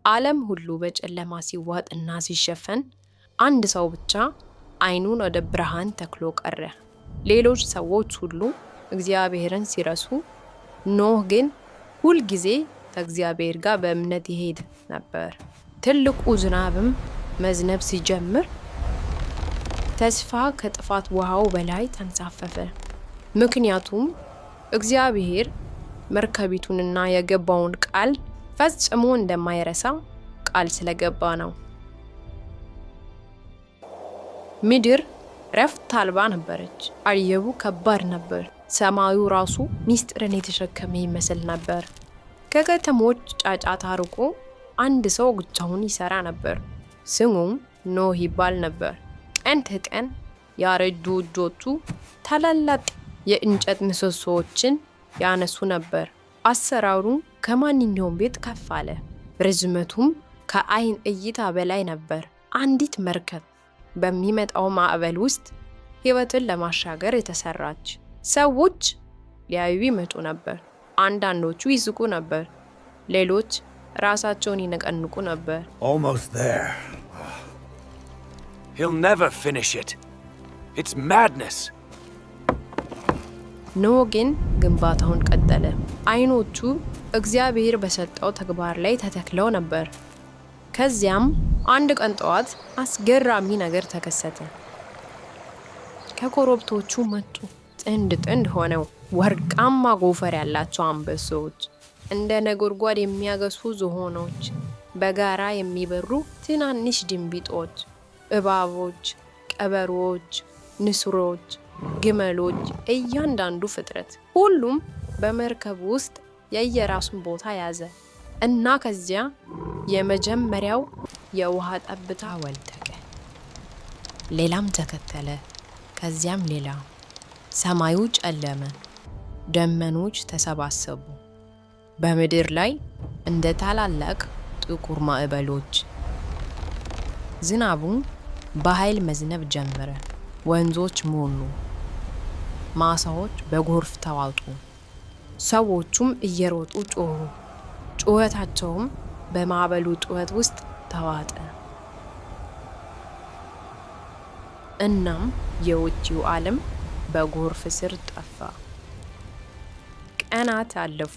ዓለም ሁሉ በጨለማ ሲዋጥና ሲሸፈን፣ አንድ ሰው ብቻ ዓይኑን ወደ ብርሃን ተክሎ ቀረ። ሌሎች ሰዎች ሁሉ እግዚአብሔርን ሲረሱ፣ ኖህ ግን ሁልጊዜ ከእግዚአብሔር ጋር በእምነት ይሄድ ነበር። ትልቁ ዝናብም መዝነብ ሲጀምር፣ ተስፋ ከጥፋት ውሃው በላይ ተንሳፈፈ። ምክንያቱም እግዚአብሔር መርከቢቱንና የገባውን ቃል ፈጽሞ እንደማይረሳ ቃል ስለገባ ነው። ምድር ረፍት አልባ ነበረች። አየሩ ከባድ ነበር። ሰማዩ ራሱ ሚስጥርን የተሸከመ ይመስል ነበር። ከከተሞች ጫጫታ ርቆ አንድ ሰው ብቻውን ይሰራ ነበር። ስሙም ኖህ ይባል ነበር። ቀን ተቀን ያረጁ እጆቹ ታላላቅ የእንጨት ምሰሶዎችን ያነሱ ነበር። አሰራሩ ከማንኛውም ቤት ከፍ አለ፣ ርዝመቱም ከዓይን እይታ በላይ ነበር። አንዲት መርከብ፣ በሚመጣው ማዕበል ውስጥ ሕይወትን ለማሻገር የተሰራች። ሰዎች ሊያዩ ይመጡ ነበር። አንዳንዶቹ ይስቁ ነበር፣ ሌሎች ራሳቸውን ይነቀንቁ ነበር። Almost there. He'll never finish it. It's madness. ኖህ ግን ግንባታውን ቀጠለ። ዓይኖቹ እግዚአብሔር በሰጠው ተግባር ላይ ተተክለው ነበር። ከዚያም አንድ ቀን ጠዋት አስገራሚ ነገር ተከሰተ። ከኮረብቶቹ መጡ፣ ጥንድ ጥንድ ሆነው ወርቃማ ጎፈር ያላቸው አንበሶች፣ እንደ ነጎድጓድ የሚያገሱ ዝሆኖች፣ በጋራ የሚበሩ ትናንሽ ድንቢጦች፣ እባቦች፣ ቀበሮዎች፣ ንስሮች፣ ግመሎች፣ እያንዳንዱ ፍጥረት ሁሉም በመርከቡ ውስጥ የየራሱን ቦታ ያዘ እና ከዚያ የመጀመሪያው የውሃ ጠብታ ወደቀ። ሌላም ተከተለ፣ ከዚያም ሌላ። ሰማዩ ጨለመ፣ ደመኖች ተሰባሰቡ፣ በምድር ላይ እንደ ታላላቅ ጥቁር ማዕበሎች። ዝናቡ በኃይል መዝነብ ጀመረ። ወንዞች ሞሉ፣ ማሳዎች በጎርፍ ተዋጡ። ሰዎቹም እየሮጡ ጮኹ፣ ጩኸታቸውም በማዕበሉ ጩኸት ውስጥ ተዋጠ። እናም የውጪው ዓለም በጎርፍ ስር ጠፋ። ቀናት አለፉ።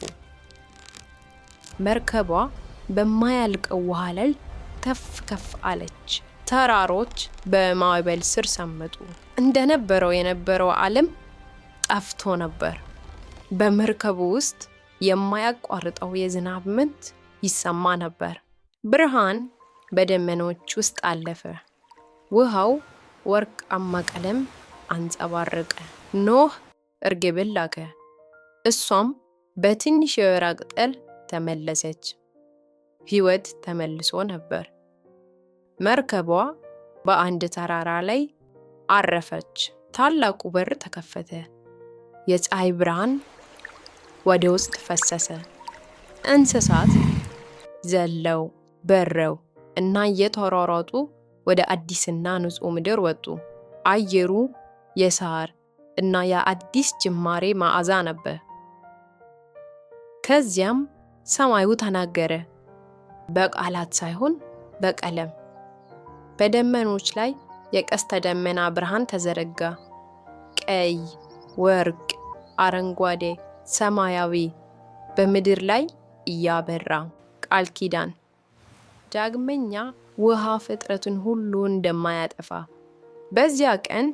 መርከቧ በማያልቀው ውሃ ላይ ከፍ ከፍ አለች። ተራሮች በማዕበል ስር ሰመጡ። እንደነበረው የነበረው ዓለም ጠፍቶ ነበር። በመርከቡ ውስጥ የማያቋርጠው የዝናብ ምት ይሰማ ነበር። ብርሃን በደመኖች ውስጥ አለፈ። ውሃው ወርቃማ ቀለም አንጸባረቀ። ኖህ እርግብን ላከ። እሷም በትንሽ የወይራ ቅጠል ተመለሰች። ሕይወት ተመልሶ ነበር። መርከቧ በአንድ ተራራ ላይ አረፈች። ታላቁ በር ተከፈተ። የፀሐይ ብርሃን ወደ ውስጥ ፈሰሰ። እንስሳት ዘለው፣ በረው እና እየተሯሯጡ ወደ አዲስና ንጹህ ምድር ወጡ። አየሩ የሳር እና የአዲስ ጅማሬ መዓዛ ነበር። ከዚያም ሰማዩ ተናገረ፣ በቃላት ሳይሆን በቀለም። በደመኖች ላይ የቀስተ ደመና ብርሃን ተዘረጋ። ቀይ፣ ወርቅ፣ አረንጓዴ፣ ሰማያዊ በምድር ላይ እያበራ። ቃል ኪዳን፣ ዳግመኛ ውሃ ፍጥረትን ሁሉ እንደማያጠፋ። በዚያ ቀን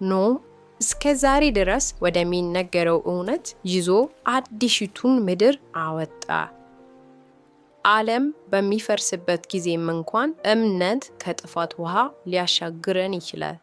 ኖህ እስከ ዛሬ ድረስ ወደሚነገረው እውነት ይዞ አዲሲቱን ምድር አወጣ። ዓለም በሚፈርስበት ጊዜም እንኳን እምነት ከጥፋት ውሃ ሊያሻግረን ይችላል።